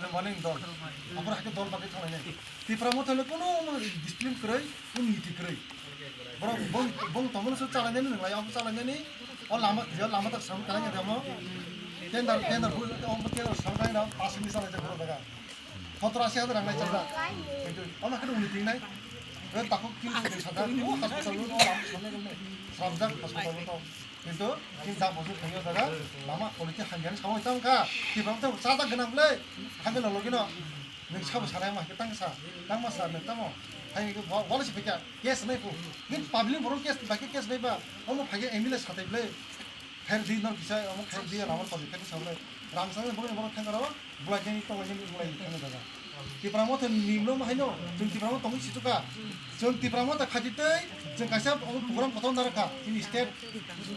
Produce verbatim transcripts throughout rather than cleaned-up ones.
Mane dol. Aboro haikhe dol bagwi thanglainai. Tipra Motha le kono discipline kwrwi, kono niti kwrwi. Borok bong, bong tongmani se chalainani nwnglai, abo chalainani, o lama, je lama tak sam kalai ngai damo. Tender, tender bu, o tender sam kalai na, pass ni chalaijak borok jaga. Sotoro asi hajar rang nai chajak. Kintu, o ma khe niti nai. Takhuk tin sari sajak, o hospital o lama sam nai, samjak hospital o. Kintu, tin jak bosor thangyo jaga, lama quality hamya ni samung tang kha. Tipra Motha sajak gwnang le, hamya no logino. Nwng sabo sanai ma khe tang sa, tang ma sa nwng tamo. Hai ke bo, bo si phikya, case nai phu. Nwng public borok case, ba khe case nai ba, omo phai khe M L A satai ble. Khair di nor kisa, omo khair di na, omo public khair sa ble. Rang sa bo, bo thang ro, bulai jani to jani bulai thang jaga. Tipra Motha ni nimno ma haino, chwng Tipra Motha tongwi situ ka. Chwng Tipra Motha khaji tei, chwng kaisa omo program kotor nara kha. Chini state,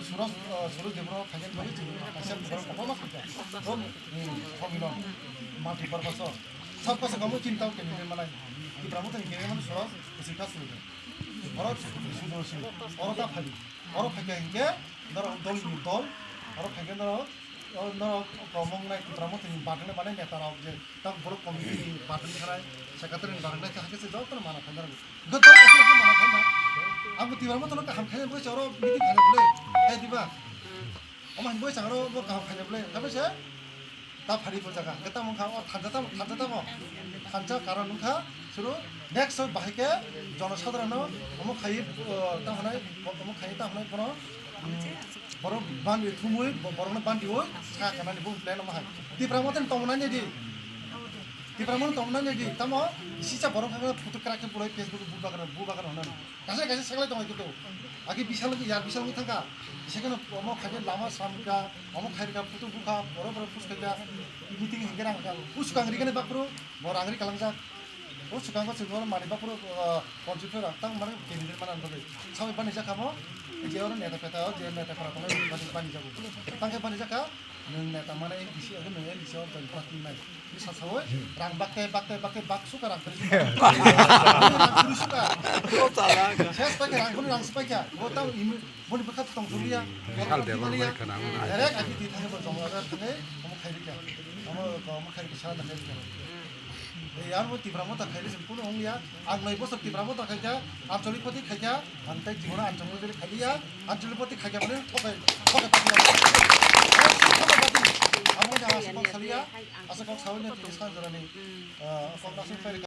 Suraj, eh, Suraj Debro khaji tei, chwng kaisa program kotor ma kha. Rom, hmm, thongino, mati parbaso. Sab kasa kamu cinta kene manai. Tipra Motha ni kene manai Suraj, Suraj Debro. Oro Suraj Debro, oro ta phali. Oro phai khe hinkhe, norok dol ni dol, oro phai khe norok, o norok komong nai Tipra Motha ni button ni manai neta rok je, tak borok committee ni button khanai, secretary ni button khanai, hakhe se joto no mana khanai. Goto aswk hakhe mana khanai. Ang bo Tipra Motha no kaham khainai bwlai se oro meeting khainai bwlai, hai diba? Omo hai bwlai se oro bo kaham khainai bwlai, hakhe se ta phari bo jaga, hwnkhe tamo wngkha o thansa tamo, thansa tamo, thansa karon wngkha suru next o bahai khe jonosadharano omo khai, o, tamo hwnai, omo khai tamo hwnai bono, mm, borok bandi thumui, bo-, borokno bandiui sa kanani bo plan omo hai. Tipra Motha ni tongmani di. Tipra Motha ni tongmani di. Tamo sisa borok khe photo krak khe bulai Facebook bubagra, bubagra hwnani. Kaisa kaisa seklai tongo kito. Agi bisal yar bisal wngwi thangkha. Bisekeno omo khaikhe lama sramkha, omo khairikha, photo bukha, borok borok push khaikha, meeting hinkhe rang kha. O swkang rikani baphuru, bo rang ri kalangjak. O swkango chwng oro manwi baphuru, ah, ponchis phera tang mane candidate mana bagwi. Sabai bani jakha mo, je oro neta peta, o je neta pera tongnai bani, bani jago. Tangkhe bani jakha, nwng neta mane M D C, nwng M D C o join khwlai nai. Bisa sawi, rang bakte, bakte, bakte, bak suka rang kari suka. Rang kari suka. Ses paikha, rang kari rang supaikha. Bo tamo imi, boni bwkha tong thuriya. Sal de bang bai khana mo. Direct aki ti thangbo jong aga thangwi, omo khairi kha. Omo, omo khairi kha, sal da khairi kha. Ei, ar bo Tipra Motha khairi se kuno ongya. Ang noi bosor Tipra Motha khaikha, Anchalik Pati khaikha, ang tai Tripura Anchalik Pati khailiya, Anchalik Pati khaikha mane thokai, thokai pati. Thokai pati. Amo ja asa kok saliya, asa kok sawi ne tini san jorani. Ah, kok nasu peri